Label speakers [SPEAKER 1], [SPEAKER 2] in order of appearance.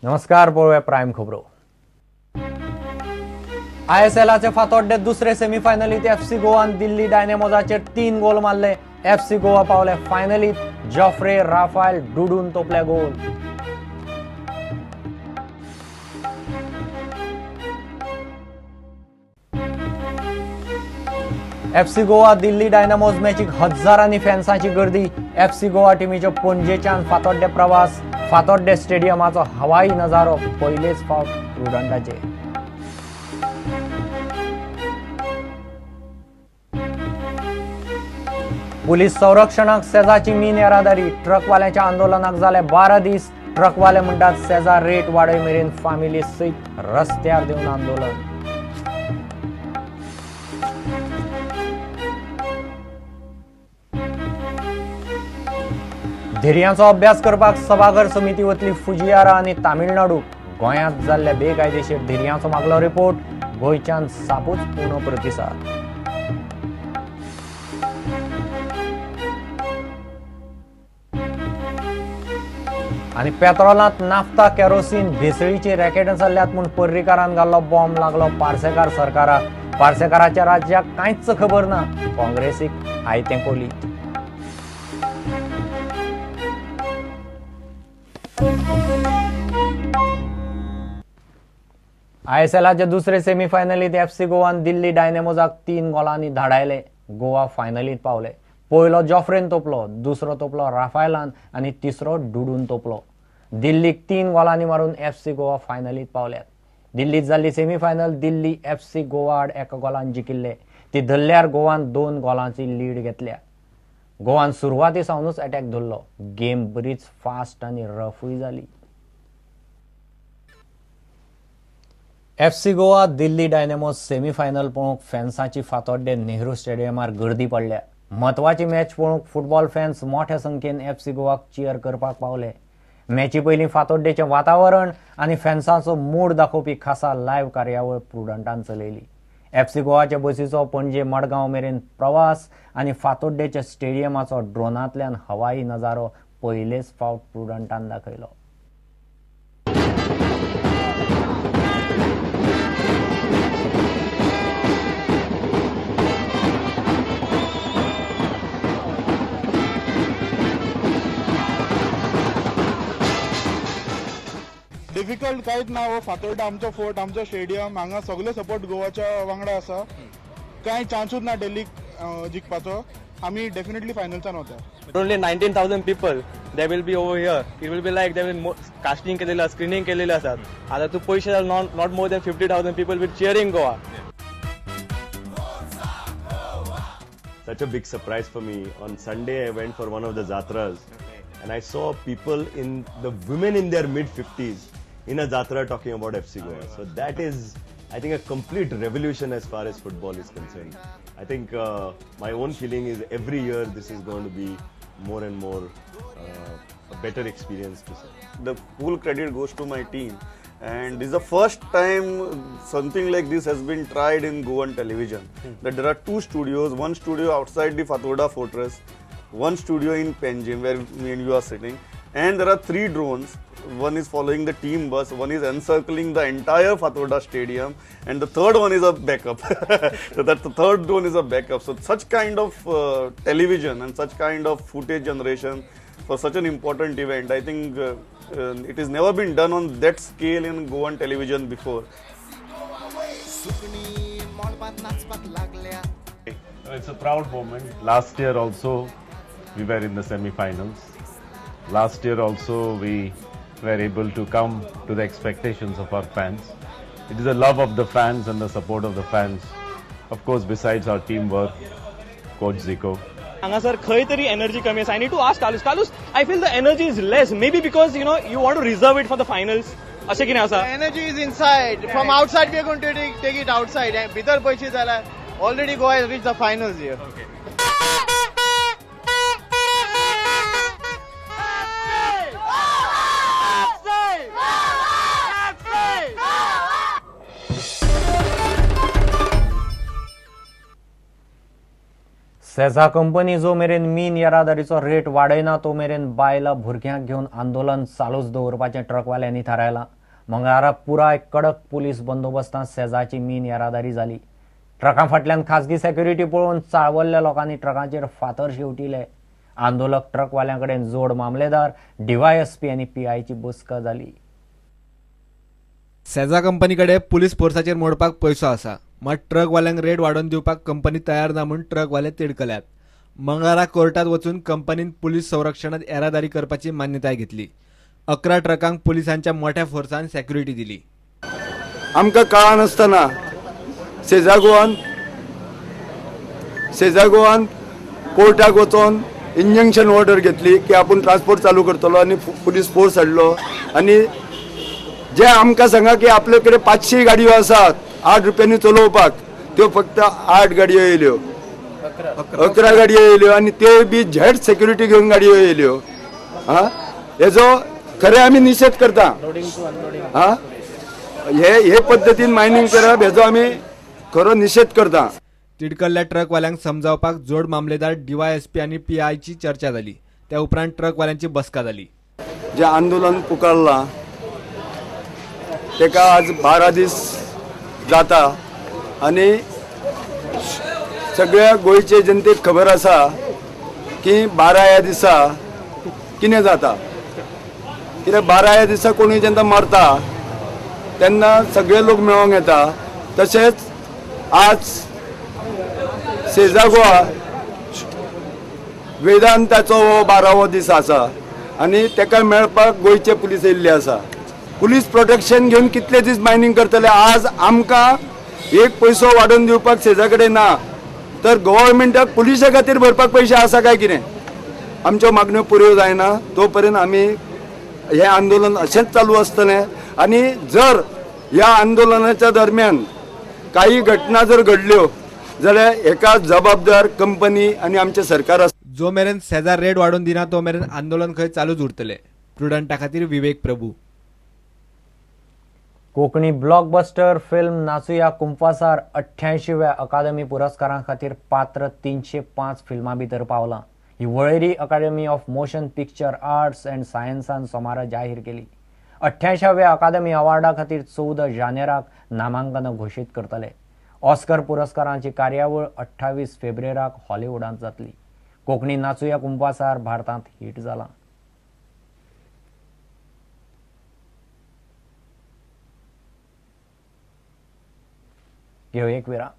[SPEAKER 1] नमस्कार, पळोवया प्रायम खबरो. आयएसएलाचे फातोड्डे दुसरे सेमीफायनलीत एफसी गोवान दिल्ली डायनेमोजाचेर 3 गोल मारले. एफसी गोवा पावले फायनलीत. जॉफ्रे राफायल डुडून तोपले गोल. एफसी गोवा दिल्ली डायनामोज मॅचीक हजारांनी फॅन्सांची गर्दी. एफसी गोवा टिमीचो पणजेच्यान फातोड्डे प्रवास. फातोड्डे स्टेडियमाचो हवाई नजारो पयलेच फावट प्रुडंटाचेर. पुलीस संरक्षणाक सेजाची मीन येरादारी. ट्रकवाल्यांच्या आंदोलनाक जाले 12 दीस. ट्रकवाले म्हणटात सेजा रेट वाडय मेरेन फामिली सयत रस्त्यार देवन आंदोलन. धिरयांचो अभ्यास करपाक सभाघर समिती वतली फुजियारा आनी तामिळनाडू. गोंयांत जाल्ल्या बेकायदेशीर धिरयांचो मागलो रिपोर्ट. गोंयच्यान सापूच उणो प्रतिसाद. आनी पेत्रोलांत नाफ्ता केरोसीन भेसळीची रॅकेटां चल्ल्यात म्हूण पर्रीकारान घाल्लो बॉम्ब लागलो पार्सेकार सरकाराक. पार्सेकाराच्या राज्याक कांयच खबर ना. काँग्रेसीक आयतें कोली. आयएसएलाचे दुसरे सेमीफायनलीत एफसी गोवान दिल्ली डायनेमोजाक 3 गोलांनी धाडायले. गोवा फायनलीत पावले. पयलो जॉफ्रेन तोपलो, दुसरो तोपलो राफायलान आनी तिसरो डुडून तोपलो. दिल्लीक 3 गोलांनी मारून एफसी गोवा फायनलीत पावल्यात. दिल्लीत जाल्ली सेमीफायनल दिल्ली एफसी गोवा आड 1 गोलान जिखिल्ले. ती धरल्यार गोवान 2 गोलांची लीड घेतल्या. गोवान सुरवाती सावनूच अटॅक धरलो. गेम बरीच फास्ट आनी रफूय जाली. FC Goa Delhi Dynamos semifinal पळोवंक फॅन्सांची फातोड्डे नेहरू स्टेडियमार गर्दी पडल्या. म्हत्वाची मॅच पळोवंक फुटबॉल फॅन्स मोठ्या संख्येन एफसी गोवाक चियर करपाक पावले. मॅची पयलीं फातोड्डेचें वातावरण आनी फॅन्सांचो मूड दाखोवपी खासा लायव्ह कार्यावळ प्रुडंटान चलयली. एफसी गोवाच्या बसीचो पणजे मडगांव मेरेन प्रवास आनी फातोड्डेच्या स्टेडियमाचो ड्रोनांतल्यान हवाई नजारो पयलेच फावट प्रुडंटान दाखयलो.
[SPEAKER 2] डिफिकल्ट कांयच ना, हो फातोर्डा आमचो फोर्ट, आमचो स्टेडियम, हांगा सगळे सपोर्ट गोवाच्या वांगडा आसा. कांय चान्सूच ना दिल्लीक जिखपाचो. आमी डेफिनेटली फायनल्सान वता.
[SPEAKER 3] Only 19,000 people they will be over here. It will be like they will casting केलेलं, स्क्रीनिंग केलेले आसात. आता तूं पयशे जाल्यार not more than 50,000 people will cheering Goa.
[SPEAKER 4] Such a big surprise for me. On Sunday I went for one of the jatras and I saw people in the women in their mid-50s in a jatra talking about FC Goa. So that is, I think, a complete revolution as far as football is concerned. I think my own feeling is every year this is going to be more and more a better experience to say.
[SPEAKER 5] The full credit goes to my team, and this is the first time something like this has been tried in Goan television. That there are 2 studios, one studio outside the Fatorda fortress, one studio in Panjim where me and you are sitting, and there are 3 drones. One is following the team bus, one is encircling the entire Fatorda stadium, and the third one is a backup. So that the third drone is a backup. So such kind of television and such kind of footage generation for such an important event, I think it has never been done on that scale in Goan television before.
[SPEAKER 6] It's a proud moment. Last year also we were in the semi-finals. Last year also we were able to come to the expectations of our fans. It is the love of the fans and the support of the fans. Of course, besides our teamwork, Coach Zico.
[SPEAKER 3] हांगासर खंय तरी energy कमी आसा. I need to ask Carlos. Carlos, I feel the energy is less. Maybe because you know you want to reserve it for the finals. अशें कितें आसा?
[SPEAKER 7] Energy is inside. From outside we are going to take it outside. भितर पयशे जाल्यार already Goa has reached the finals here.
[SPEAKER 3] Okay.
[SPEAKER 1] Sesa company जो मेरेन मीन येरादारीचो rate वाडयना तो मेरेन बायलां भुरग्यांक घेवन आंदोलन चालूच दवरपाचें ट्रकवाल्यांनी थारायलां. मंगळारा पुराय कडक पुलीस बंदोबस्तांत सेझाची मीन येरादारी जाली. ट्रकां फाटल्यान खाजगी सेक्युरिटी पळोवन चाळवल्ल्या लोकांनी ट्रकांचेर फातर शेवटिले. आंदोलक ट्रकवाल्यां कडेन जोड मामलेदार, डीवायएसपी आनी पीआयची बसका जाली.
[SPEAKER 8] सेझा कंपनी कडेन पुलीस फोर्साचेर मोडपाक पयसो आसा, मात ट्रकवाल्यांक रेट वाडोवन दिवपाक कंपनी तयार ना म्हूण ट्रकवाले तिडकल्यात. मंगळारा कोर्टात वचून कंपनीन पुलीस संरक्षणात येरादारी करपाची मान्यताय घेतली. 11 ट्रकांक पुलिसांच्या मोठ्या फोर्सान सेक्युरिटी दिली.
[SPEAKER 9] आमकां कळनासतना सेझा गोवान कोर्टाक वचोन इंजंक्शन ऑर्डर घेतली की आपूण ट्रान्सपोर्ट चालू करतलो आनी पुलीस फोर्स हाडलो. आनी जे आमकां सांगा की आपले कडेन 500 गाडयो आसात 8 रुपयांनी चलोवपाक, त्यो फक्त 8 गाडयो येयल्यो, 11 गाडयो येयल्यो आनी त्यो बी झेड सेक्युरिटी घेवन गाडयो येयल्यो. हा, हेजो खरें आमी निशेध करता. हा, हे पद्दतीन मायनिंग करप हेजो आमी खरो निशेध करता.
[SPEAKER 8] तिडकल्ल्या ट्रकवाल्यांक समजावपाक जोड मामलेदार, डीवायएसपी आनी पीआयची चर्चा जाली. त्या उपरांत ट्रकवाल्यांची बसका जाली.
[SPEAKER 9] जे आंदोलन पुकारलां तेका आज 12 दीस जाता आनी सगळ्या गोंयचे जनतेक खबर आसा की 12 ह्या दिसा कितें जाता. कित्याक 12 ह्या दिसा कोणूय जेन्ना मरता तेन्ना सगळे लोक मेळोंक येता. तशेंच आज सेझा गोवा वेदांताचो हो 12वो दीस आसा आनी तेका मेळपाक गोंयचे पुलीस येयल्ले आसा. पुलीस प्रोटेक्शन घेवन कितले दीस मायनिंग करतले? आज आमकां एक पयसो वाडोवन दिवपाक सेझा कडेन ना, तर गव्हर्मेंटाक पुलिसा खातीर भरपाक पयशे आसा काय कितें? आमच्यो मागण्यो पुऱ्यो जायना तो पर्यंत आमी हें आंदोलन अशेंच चालू आसतलें. आनी जर ह्या आंदोलनाच्या दरम्यान काही घटना जर घडल्यो जाल्यार हेका जबाबदार कंपनी आनी आमचें सरकार आसा.
[SPEAKER 8] जो मेरेन सेझा रेट वाडोवन दिना तो मेरेन आंदोलन खंय चालूच उरतलें. प्रुडंटा खातीर Vivek Prabhu.
[SPEAKER 1] Konkani blockbuster film Nachuya Kumpasar 88व्या अकादमी पुरस्कारां खातीर पात्र 305 फिल्मां भितर पावलां. ही वळेरी Academy of Motion Picture Arts and सायन्सान सोमारा जाहीर केली. 88व्या अकादमी अवॉर्डा खातीर 14 जानेराक नामांकनां घोशीत करतले. ऑस्कर पुरस्कारांची कार्यावळ 28 फेब्रुवाराक हॉलिवूडांत जातली. कोंकणी नाचुया कुंपासार भारतांत हिट जालां. घेवया एक विराम.